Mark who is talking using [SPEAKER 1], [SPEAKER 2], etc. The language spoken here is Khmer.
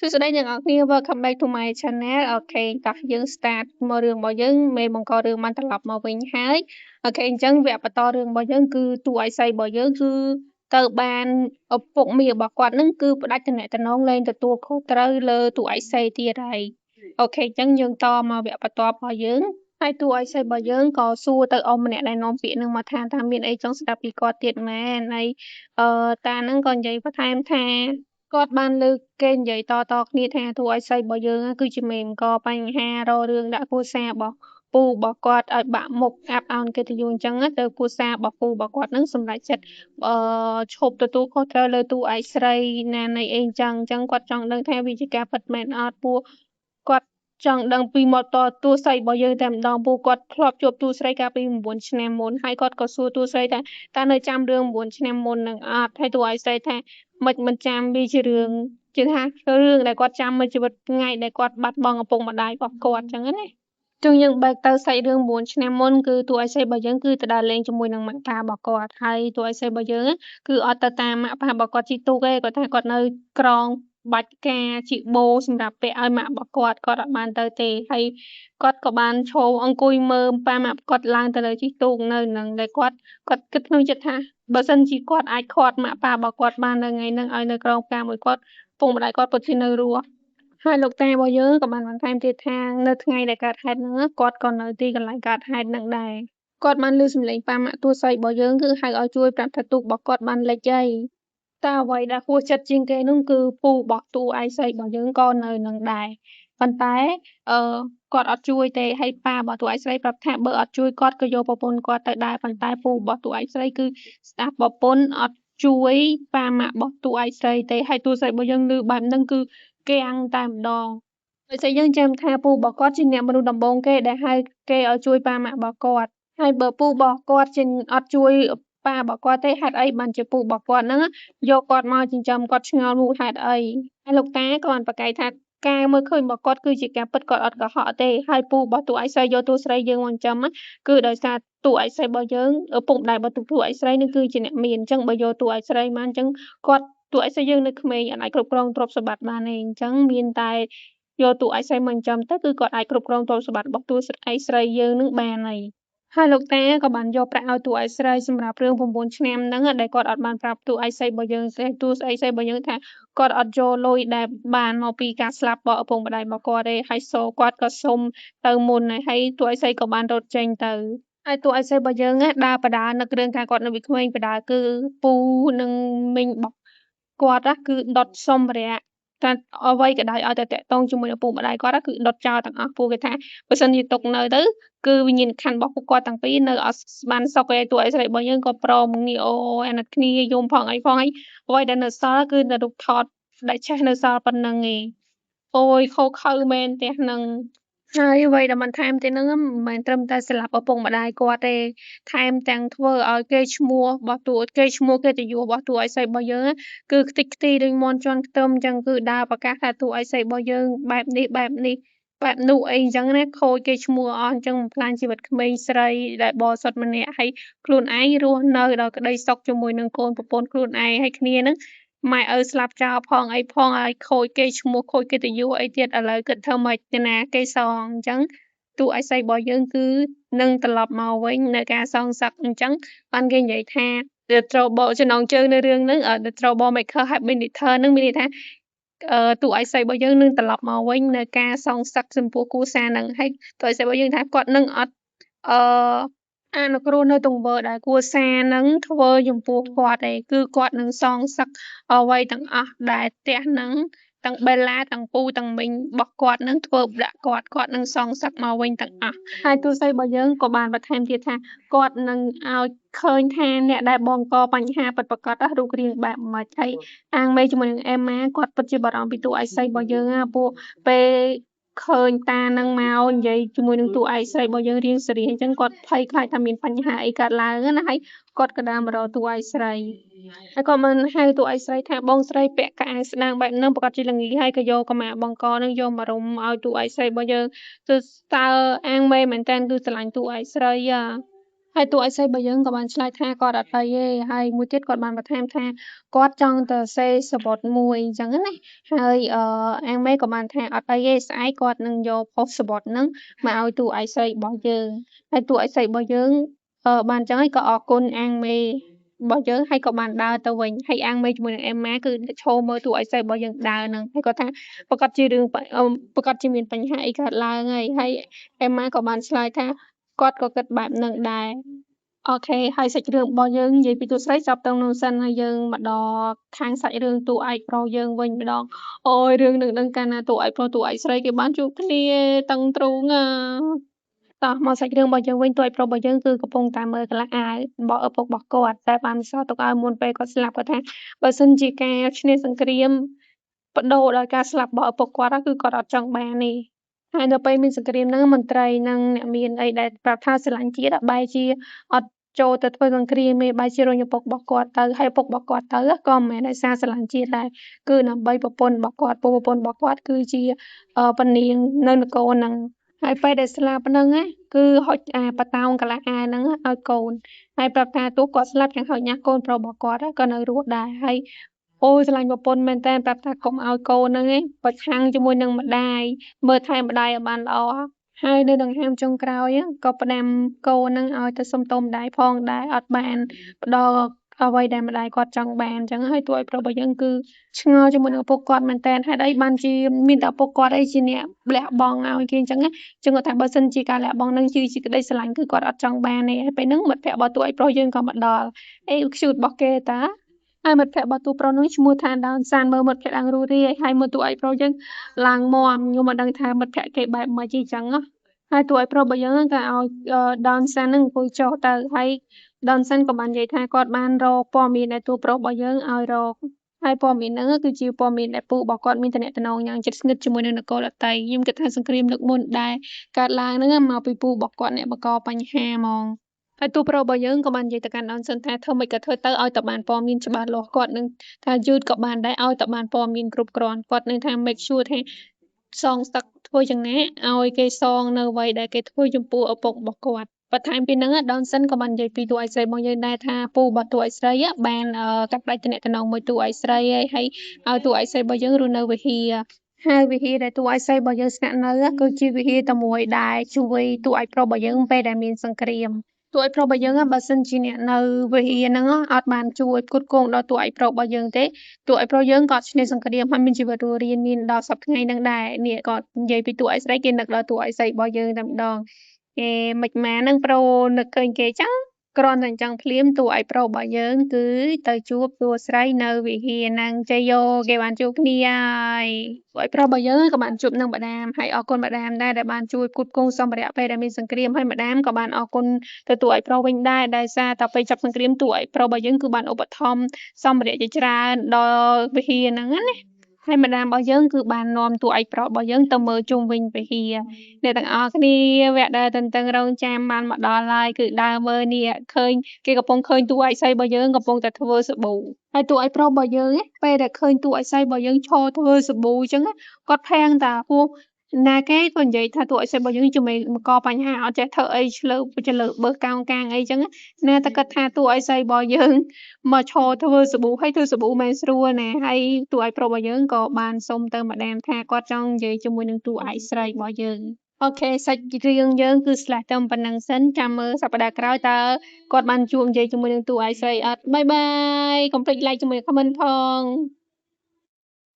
[SPEAKER 1] សួស្តីអ្នកទាំងអស់គ្នា Welcome back to my channel. Okay តោះយើង start មករឿងរបស់យើងមេបង្ករឿងបានត្រឡប់មកវិញហើយ okay អញ្ចឹងវគ្គបន្តរឿងរបស់យើងគឺតួឯកស្រីរបស់យើងគឺទៅបានឪពុកមារបស់គាត់នឹងគឺផ្ដាច់តំណតំណងលែងទទួលខុសត្រូវលើតួឯកស្រីទៀតហើយ okay អញ្ចឹងយើងតមកវគ្គបន្ទាប់របស់យើងហើយតួឯកស្រីរបស់យើងក៏សួរទៅអ៊ំម្នាក់ដែលនាំពាក្យនឹងមកថាថាមានអីចង់ស្ដាប់ពីគាត់ទៀតមែនហើយអឺតានឹងក៏និយាយបន្ថែមថាគាត់បានលើកគេនិយាយតៗគ្នាថាតួឯកស្រីរបស់យើងគឺជាមេបង្កបញ្ហារករឿងដាក់គ្រួសាររបស់ពូរបស់គាត់ឲ្យបាក់មុខអាប់អោនកិត្តិយសអញ្ចឹងទៅគ្រួសាររបស់ពូរបស់គាត់នឹងសម្រេចចិត្តអឺឈប់ទទួលខុសត្រូវលើតួឯកស្រីណានៃអីអញ្ចឹងអញ្ចឹងគាត់ចង់ដឹងថាវាជាការពិតមែនអត់ពួកគាត់ចង់ដឹងពីមាត់តតួស្រីរបស់យើងតែម្ដងពូគាត់ធ្លាប់ជួបតួស្រីកាលពី9ឆ្នាំមុនហើយគាត់ក៏សួរតួស្រីថាតើនៅចាំរឿង9ឆ្នាំមុននឹងអត់ហើយតួឯកស្រីថាមិនមិនចាំវាជារឿងជាថារឿងដែលគាត់ចាំមួយជីវិតថ្ងៃដែលគាត់បាត់បង់ឪពុកម្ដាយរបស់គាត់អញ្ចឹងណាចឹងយើងបែកទៅសាច់រឿង9ឆ្នាំមុនគឺតួឯកស្រីរបស់យើងគឺទៅដើរលេងជាមួយនឹងម៉ាក់ប៉ារបស់គាត់ហើយតួឯកស្រីរបស់យើងគឺអត់ទៅតាមម៉ាក់ប៉ារបស់គាត់ជិះទូកទេគាត់ថាគាត់នៅក្រងបាច់ការជាបូសម្រាប់ពាក់ឲ្យម៉ាក់របស់គាត់គាត់អត់បានទៅទេហើយគាត់ក៏បានឈរអង្គុយមើលប៉ាម៉ាក់គាត់ឡើងទៅលើជិះទូកនៅនឹងដែលគាត់គាត់គិតក្នុងចិត្តថាបើសិនជាគាត់អាចឃាត់ម៉ាក់ប៉ារបស់គាត់បាននៅថ្ងៃហ្នឹងឲ្យនៅក្រងផ្កាមួយគាត់ពុកម្ដាយគាត់ពិតជានៅរស់ហើយលោកតារបស់យើងក៏បានបន្ថែមទៀតថានៅថ្ងៃដែលកើតហេតុហ្នឹងគាត់ក៏នៅទីកន្លែងកើតហេតុហ្នឹងដែរគាត់បានឮសំឡេងប៉ាម៉ាក់តួស្រីរបស់យើងគឺហៅឲ្យជួយប្រាប់ថាទូករបស់គាត់បានលិចហើយតែអ្វីដែលហួសចិត្តជាងគេនោះគឺពូរបស់តួឯកស្រីរបស់យើងក៏នៅនឹងដែរប៉ុន្តែអឺគាត់អត់ជួយទេហើយប៉ារបស់តួឯកស្រីប្រាប់ថាបើអត់ជួយគាត់ក៏យកប្រពន្ធគាត់ទៅដែរប៉ុន្តែពូរបស់តួឯកស្រីគឺស្ដាប់ប្រពន្ធអត់ជួយប៉ាម៉ាក់របស់តួឯកស្រីទេហើយតួស្រីរបស់យើងឮបែបហ្នឹងគឺគាំងតែម្ដងដោយសារយើងចាំថាពូរបស់គាត់ជាអ្នកមនុស្សដំបូងគេដែលហៅគេឲ្យជួយប៉ាម៉ាក់របស់គាត់ហើយបើពូរបស់គាត់ជាអត់ជួយប៉ារបស់គាត់ទេហេតុអីបានជាពូរបស់គាត់ហ្នឹងយកគាត់មកចិញ្ចឹមគាត់ឆ្ងល់មូលហេតុអីហើយលោកតាក៏បានប្រកែកថាការមើលឃើញរបស់គាត់គឺជាការពិតគាត់អត់កុហកទេហើយពូរបស់តួឯកស្រីយកតួស្រីយើងមកចិញ្ចឹមគឺដោយសារតួឯកស្រីរបស់យើងឪពុកម្ដាយរបស់តួឯកស្រីនឹងគឺជាអ្នកមានអញ្ចឹងបើយកតួឯកស្រីមកអញ្ចឹងគាត់តួឯកស្រីយើងនៅក្មេងអត់អាចគ្រប់គ្រងទ្រព្យសម្បត្តិបានទេអញ្ចឹងមានតែយកតួឯកស្រីមកចិញ្ចឹមទៅគឺគាត់អាចគ្រប់គ្រងទ្រព្យសម្បត្តិរបស់តួឯកស្រីយើងនឹងបានហើយហើយលោកតាក៏បានយកប្រាក់ឲ្យតួឯកស្រីសម្រាប់រឿង9ឆ្នាំហ្នឹងដែលគាត់អត់បានប្រាប់តួឯកស្រីរបស់យើងទេតួឯកស្រីរបស់យើងថាគាត់អត់យកលុយដែលបានមកពីការស្លាប់របស់ឪពុកម្ដាយរបស់គាត់ទេហើយសូគាត់ក៏សុំទៅមុនហើយហើយតួឯកស្រីក៏បានរត់ចេញទៅហើយតួឯកស្រីរបស់យើងដើរបដានឹករឿងថាគាត់នៅពីក្មេងបដាគឺពូនិងមីងរបស់គាត់គឺដុតសម្ភារៈតែអ្វីក៏ដោយឲ្យតែតាក់ទងជាមួយឪពុកម្ដាយគាត់គឺដុតចោលទាំងអស់ពួកគេថាបើសិនជាទុកនៅទៅគឺវិញ្ញាណក្ខន្ធរបស់ពួកគាត់ទាំងពីរនៅអត់បានសុខទេតួឯកស្រីរបស់យើងក៏ព្រមងាអូអាណិតគ្នាយំផងអីផងហើយអ្វីដែលនៅសល់គឺនៅរូបថតដែលឆេះនៅសល់ប៉ុណ្្នឹងឯងអូយខូខើមែនផ្ទះហ្នឹងហើយអ្វីដែលបន្ថែមទៀតហ្នឹងមិនមែនត្រឹមតែស្លាប់ឪពុកម្ដាយគាត់ទេថែមទាំងធ្វើឲ្យគេឈ្មោះរបស់តួគេឈ្មោះកិត្តិយសរបស់តួឯកស្រីរបស់យើងគឺខ្ទេចខ្ទីដូចមាន់ជាន់ខ្ទឹមអញ្ចឹងគឺដើរប្រកាសថាតួឯកស្រីរបស់យើងបែបនេះបែបនេះបែបនោះអីអញ្ចឹងណាខូចគេឈ្មោះអស់អញ្ចឹងបំផ្លាញជីវិតក្មេងស្រីដែលបរិសុទ្ធម្នាក់ហើយខ្លួនឯងរស់នៅដោយក្តីសុខជាមួយនឹងកូនប្រពន្ធខ្លួនឯងហើយគ្នាហ្នឹងម៉ែឪស្លាប់ចោលផងអីផងឲ្យខូចគេឈ្មោះខូចកិត្តិយសអីទៀតឥឡូវគិតធ្វើម៉េចទៅណាគេសងអញ្ចឹងតួឯកស្រីរបស់យើងគឺនឹងត្រឡប់មកវិញនៅការសងសឹកអញ្ចឹងបានគេនិយាយថា The Trouble ចំណងជើងនៅរឿងហ្នឹង The Trouble Maker Have Been Returned ហ្នឹងមានន័យថាតួឯកស្រីរបស់យើងនឹងត្រឡប់មកវិញនៅការសងសឹកចំពោះគ្រួសារហ្នឹងហើយតួឯកស្រីរបស់យើងថាគាត់នឹងអត់អឺអនុគ្រោះនៅទង្វើដែលគ្រួសារហ្នឹងធ្វើចំពោះគាត់ឯងគឺគាត់នឹងសងសឹកអ្វីទាំងអស់ដែលផ្ទះហ្នឹងទាំងបេឡាទាំងពូទាំងមីងរបស់គាត់នឹងធ្វើដាក់គាត់គាត់នឹងសងសឹកមកវិញទាំងអស់ហើយទូស្រីរបស់យើងក៏បានបន្ថែមទៀតថាគាត់នឹងឲ្យឃើញថាអ្នកដែលបង្កបញ្ហាពិតប្រាកដរូបរាងបែបម៉េចហើយអាងមេជាមួយនឹងអេម៉ាគាត់ពិតជាបារម្ភពីតួឯកស្រីរបស់យើងណាពួកពេលឃើញតានឹងមកនិយាយជាមួយនឹងតួឯកស្រីរបស់យើងរៀងសេរីអញ្ចឹងគាត់ភ័យខ្លាចថាមានបញ្ហាអីកើតឡើងណាហើយគាត់ក៏ដើរមករកតួឯកស្រីហើយគាត់មិនហៅតួឯកស្រីថាបងស្រីពាក់កៅអៅស្ដាងបែបហ្នឹងប្រកាសជាល្ងាហើយក៏យកកម្មាបង្កហ្នឹងយកមករុំឲ្យតួឯកស្រីរបស់យើងគឺស្ទើអាងមេមែនតើគឺស្រឡាញ់តួឯកស្រីអា ហើយតួឯកស្រីរបស់យើងក៏បានឆ្លើយថាគាត់អត់អីទេហើយមួយទៀតគាត់បានបន្ថែមថាគាត់ចង់ទៅសេសំបុត្រមួយអញ្ចឹងណាហើយអាងមេក៏បានថាអត់អីទេស្អែកគាត់នឹងយកផុសសំបុត្រហ្នឹងមកឲ្យតួឯកស្រីរបស់យើងហើយតួឯកស្រីរបស់យើងបានអញ្ចឹងហើយក៏អរគុណអាងមេរបស់យើងហើយក៏បានដើរទៅវិញហើយអាងមេជាមួយនឹងអេម៉ាគឺឈរមើលតួឯកស្រីរបស់យើងដើរហ្នឹងហើយគាត់ថាប្រកាសជារឿងប្រកាសជាមានបញ្ហាអីកើតឡើងហើយហើយអេម៉ាក៏បានឆ្លើយថាគាត់ក៏គិតបែបហ្នឹងដែរ OK ហើយសាច់រឿងរបស់យើងនិយាយពីតួស្រីចប់ត្រឹមនោះសិនហើយយើងមកដល់ខាងសាច់រឿងតួឯកប្រុសយើងវិញម្ដងអូយរឿងនឹងដឹងកាលណាតួឯកប្រុសតួឯកស្រីគេបានជួបគ្នាតឹងទ្រូងអាតោះមកសាច់រឿងរបស់យើងវិញតួឯកប្រុសរបស់យើងគឺកំពុងតែមើលកន្លះអាវរបស់ឪពុករបស់គាត់តែបានសល់ទុកឲ្យមុនពេលគាត់ស្លាប់គាត់ថាបើសិនជាការឈ្នះសង្គ្រាមបដូរដោយការស្លាប់របស់ឪពុកគាត់គឺគាត់អត់ចង់បានទេហើយនៅពេលមានសង្គ្រាមហ្នឹងមន្ត្រីនិងអ្នកមានអីដែលប្រាប់ថាស្រឡាញ់ជាតិបែរជាអត់ចូលទៅធ្វើសង្គ្រាមទេបែរជារុញឪពុករបស់គាត់ទៅហើយឪពុករបស់គាត់ទៅក៏មិនមែនដោយសារស្រឡាញ់ជាតិដែរគឺដើម្បីប្រពន្ធរបស់គាត់ព្រោះប្រពន្ធរបស់គាត់គឺជាពនាងនៅនគរហ្នឹងហើយពេលដែលស្លាប់ហ្នឹងណាគឺហុចអាបតោងកន្លះអាហ្នឹងឲ្យកូនហើយប្រាប់ថាទោះគាត់ស្លាប់យ៉ាងហោចណាស់កូនប្រុសរបស់គាត់ក៏នៅរស់ដែរហើយអូយស្រឡាញ់ប្រពន្ធមែនតើប្រាប់ថាកុំឲ្យកូនហ្នឹងឯងប្រឆាំងជាមួយនឹងម្ដាយមើលថែម្ដាយឲ្យបានល្អហើយនៅដង្ហើមចុងក្រោយក៏ផ្ដាំកូនហ្នឹងឲ្យទៅសុំទោសម្ដាយផងដែរអត់បានផ្ដល់អ្វីដែលម្ដាយគាត់ចង់បានអញ្ចឹងហើយតួឯកប្រុសរបស់យើងគឺឆ្ងល់ជាមួយនឹងឪពុកគាត់មែនតើហេតុអីបានជាមានតែឪពុកគាត់អីជាអ្នកលះបង់ឲ្យគេអញ្ចឹងណាចឹងគាត់ថាបើសិនជាការលះបង់ហ្នឹងជាក្តីស្រឡាញ់គឺគាត់អត់ចង់បានទេហើយពេលហ្នឹងមិត្តភក្តិរបស់តួឯកប្រុសយើងក៏មកដល់អេខ្ជូតរបស់គេតាហើយមិត្តភក្តិរបស់តួប្រុសនោះឈ្មោះថាដោនសានមើលមិត្តភក្តិឡើងរួរាយហើយមើលតួឯកប្រុសយើងឡើងមាំខ្ញុំមិនដឹងថាមិត្តភក្តិគេបែបម៉េចទេអញ្ចឹងណាហើយតួឯកប្រុសរបស់យើងក៏ឲ្យដោនសានហ្នឹងអង្គុយចុះទៅហើយដោនសានក៏បាននិយាយថាគាត់បានរកព័ត៌មានដែលតួប្រុសរបស់យើងឲ្យរកហើយព័ត៌មានហ្នឹងគឺជាព័ត៌មានដែលពូរបស់គាត់មានតំណែងយ៉ាងជិតស្និទ្ធជាមួយនឹងនគរដទៃខ្ញុំគិតថាសង្គ្រាមលើកមុនដែលកើតឡើងហ្នឹងមកពីពូរបស់គាត់អ្នកបង្កបញ្ហាហ្មងហើយតួប្រុសរបស់យើងក៏បាននិយាយទៅកាន់ដោនសិនថាធ្វើម៉េចក៏ធ្វើទៅឲ្យតែបានព័ត៌មានច្បាស់លាស់គាត់នឹងថាយឺតក៏បានដែរឲ្យតែបានព័ត៌មានគ្រប់គ្រាន់គាត់នឹងថា make sure ថាសងសឹកធ្វើយ៉ាងណាឲ្យគេសងនៅអ្វីដែលគេធ្វើចំពោះឪពុករបស់គាត់បន្ថែមពីហ្នឹងដោនសិនក៏បាននិយាយពីតួឯកស្រីរបស់យើងដែរថាពូរបស់តួឯកស្រីបានកាត់ផ្ដាច់ទំនាក់ទំនងមួយតួឯកស្រីហើយឲ្យតួឯកស្រីរបស់យើងរស់នៅវិហារហើយវិហារដែលតួឯកស្រីរបស់យើងស្នាក់នៅគឺជាវិហារតែមួយដែលជួយតួឯកប្រុសរបស់យើងពេលដែលមានសង្គ្រាមតួឯកប្រុសរបស់យើងបើសិនជាអ្នកនៅវិហារហ្នឹងអត់បានជួយផ្គត់ផ្គង់ដល់តួឯកប្រុសរបស់យើងទេតួឯកប្រុសយើងក៏ឈ្នះសង្គ្រាមហើយមានជីវិតរស់រានមានដល់សប្តាហ៍ថ្ងៃហ្នឹងដែរនេះក៏និយាយពីតួឯកស្រីគេនឹកដល់តួឯកស្រីរបស់យើងតែម្ដងគេមិនម៉ាហ្នឹងប្រូនឹកឃើញគេចឹងគ្រាន់តែអញ្ចឹងភ្លាមតួឯកប្រុសរបស់យើងគឺទៅជួបតួស្រីនៅវិហារហ្នឹងជ័យយោគេបានជួបគ្នាហើយតួឯកប្រុសរបស់យើងក៏បានជួបនឹងម្ដាមហើយអរគុណម្ដាមដែរដែលបានជួយផ្គត់ផ្គង់សម្ភារៈពេលដែលមានសង្គ្រាមហើយម្ដាមក៏បានអរគុណទៅតួឯកប្រុសវិញដែរដែលសារតែពេលចប់សង្គ្រាមតួឯកប្រុសរបស់យើងគឺបានឧបត្ថម្ភសម្ភារៈជាច្រើនដល់វិហារហ្នឹងណាហើយម្ដាមរបស់យើងគឺបាននាំតួឯកប្រុសរបស់យើងទៅមើលជុំវិញវិហារអ្នកទាំងអស់គ្នាវគ្គដែលទន្ទឹងរង់ចាំបានមកដល់ហើយគឺដើរមើលនេះឃើញគេកំពុងឃើញតួឯកស្រីរបស់យើងកំពុងតែធ្វើសាប៊ូហើយតួឯកប្រុសរបស់យើងពេលដែលឃើញតួឯកស្រីរបស់យើងឈរធ្វើសាប៊ូអញ្ចឹងគាត់ភាំងតាពោះណាគេក៏និយាយថាតួឯកស្រីរបស់យើងជាមេបង្កបញ្ហាអត់ចេះធ្វើអីឆ្លើចលើបើកោងកាងអីចឹងណាតែគាត់ថាតួឯកស្រីរបស់យើងមកឈរធ្វើសាប៊ូហើយធ្វើសាប៊ូមិនស្រួលណាហើយតួឯកប្រុសរបស់យើងក៏បានសុំទៅម្ដាមថាគាត់ចង់និយាយជាមួយនឹងតួឯកស្រីរបស់យើង OK សាច់រឿងយើងគឺស្លាស់តែប៉ុណ្្នឹងសិនចាំមើលសប្តាហ៍ក្រោយតើគាត់បានជួបនិយាយជាមួយនឹងតួឯកស្រីអត់ bye bye កុំភ្លេច like ជាមួយ comment ផង